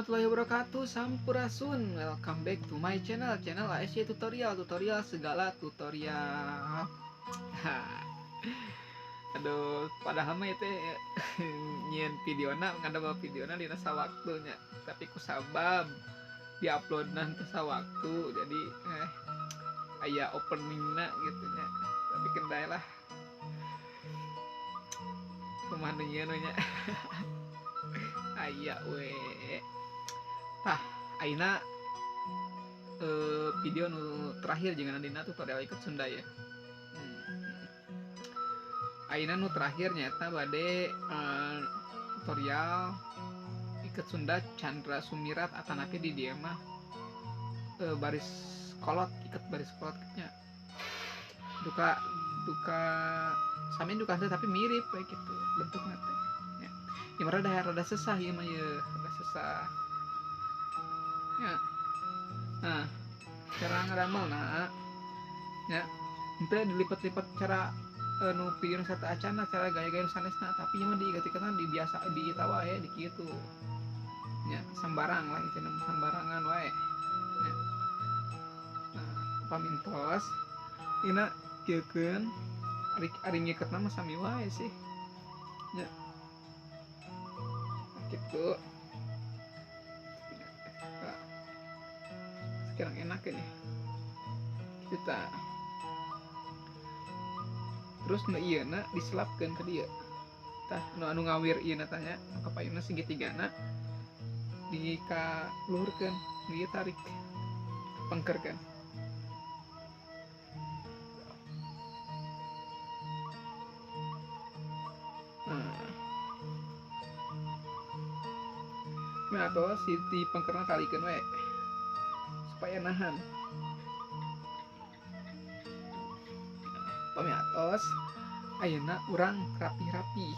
Warahmatullahi wabarakatuh. Sampurasun. Welcome back to my channel, channel ASY Tutorial, tutorial segala tutorial. Aduh, padahal mah itu nyieun videona, ngadamel videona dina sawaktunya, tapi ku sabab diuploadna teu sawaktu, jadi aya openingna gitu nya. Tapi kendai lah. Kumaha nu nyieun we nya. Aya we. Tah, ayeuna video nu terakhir jeung dina tutorial iket Sunda ya. Ayeuna nu terakhir nyaeta bade tutorial iket Sunda Chandra Sumirat atanapi di dieu mah baris kolot, iket baris kolot nya. Duka duka sami duka teh tapi mirip we kitu bentukna teh. Ya. Ieu mah rada sesah ieu mah ye, rada sesah. Ya. Nah, cara ngadamelna nya henteu dilipet-lipet cara nu video nu sateuacanna, cara gaya-gaya nu sanesna, tapi ieu mah diiket-iketna di biasa di eta wae di kitu. Nya sambarang lah intina mah, sambarangan wae. Nya. Nah, pamintos dina kieukeun ari ngiketna mah sami wae sih. Nya. Gitu. Nah, sekarang enak ini. Kita terus nu ieu na diselapkeun ka dieu. Tah nu anu ngawir ieu na tanya kapayunna segitigana dikaluhurkeun, nu ieu tarik pengkerkeun. Nah, atau si di pengkerna talikeun we supaya nahan. Pami atos ayeuna urang rapi-rapi.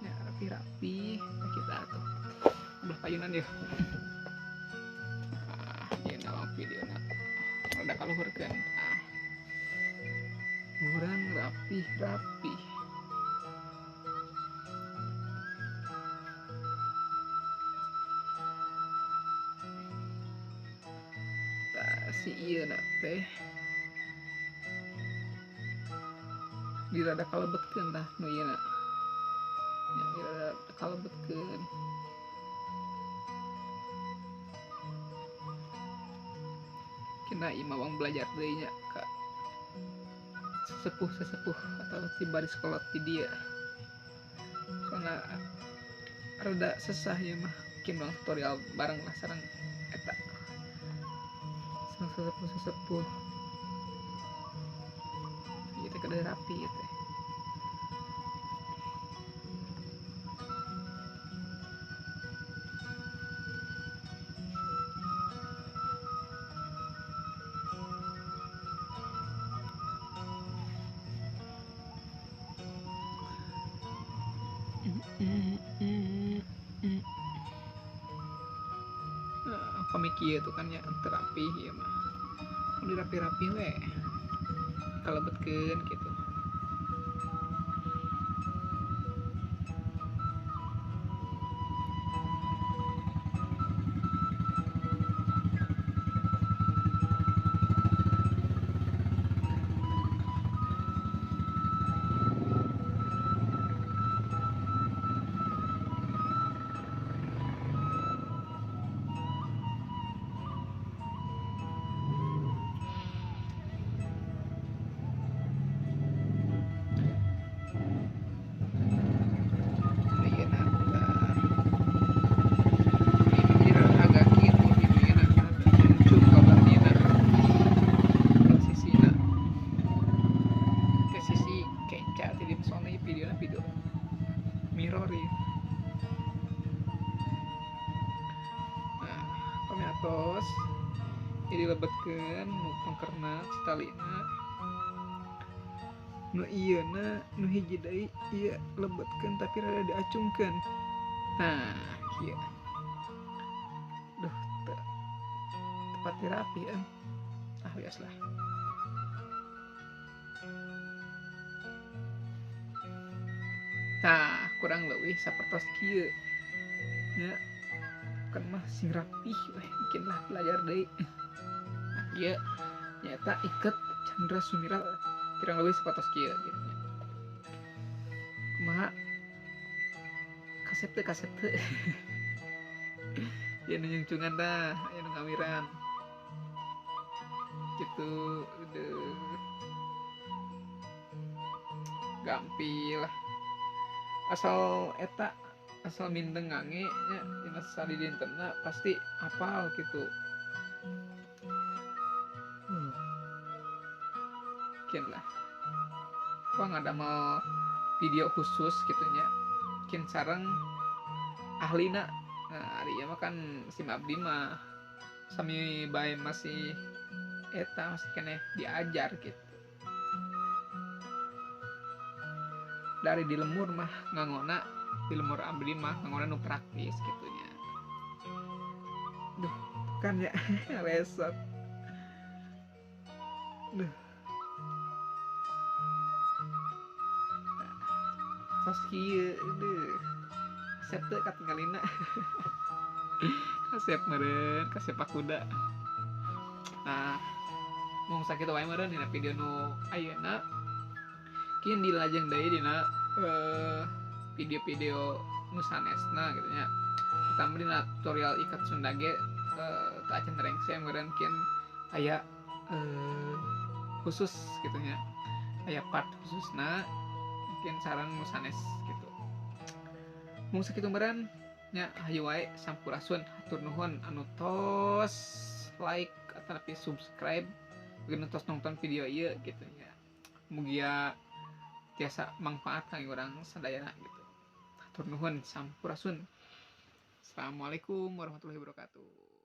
Ya, rapi-rapi kita atuh. Belah payunan yeuh. Ah, ieu nawang videona. Rada kaluhurkeun. Ah. Urang rapi-rapi. Tah si ieu na teh dirada kalebetkeun tah nu ieu na. Ya, dirada kalebetkeun. Kena ieu mah wang belajar deui nya ka sesepuh-sesepuh atau si baris kolot di dieu. Soalna rada sesah ieu mah, kin bang tutorial bareng lah sareng eta. Sareng sesepuh-sesepuh. Ieu teh kada rapi ieu teh. Nah, pamiki itu kan ya terapi ya mah. Mun dirapi-rapi we kalebetkeun gitu. Atos jadi lebetkeun nu pengkerna sitalina nu ieu na nu hiji deui ieu lebetkeun tapi rada diacungkeun. Nah kieu duh tepat rapi ah bias lah. Nah kurang leuwih sapertos kieu nya. Kan mah sing rapih weh mungkin lah belajar deui. Nah ieu nyaeta iket Chandra Sumirat kurang lebih sapatos kieu gitu nya. Kumaha kasep teu kasep teu. Ya nu nyungcungan tah aya nu ngamiran gitu udah gampil lah asal eta asal mindeng ngange nya dina sadidintenna pasti apal gitu. Mungkin lah apa ngadamel video khusus gitu nya kin sareng ahlina. Nah, ari ieu mah kan sim abdi mah sami bae masih eta masih keneh diajar gitu. Dari di lemur mah ngangona, di lemur abdi mah ngangona nu praktis gitu nya. Duh, kan ya resot. Duh. Tos kieu deuh. Kasep teu katinggalina. Kasep meureun, kasep pakuda. Nah, mung sakitu wae meureun dina video nu ayeuna. Kin dilajeng deui dina video-video nu sanesna gitu nya. Terutama dina tutorial ikat Sunda ge teu acan rengse meureun kin aya khusus gitu nya. Aya part khususna mungkin sareng nu sanes gitu. Mung sakitu meureun nya, hayu wae sampurasun hatur nuhun anu tos like atanapi subscribe nu tos nonton video ieu gitu nya. Mugia tiasa manfaat kangge urang sadayana gitu. Hatur nuhun sampurasun. Assalamualaikum warahmatullahi wabarakatuh.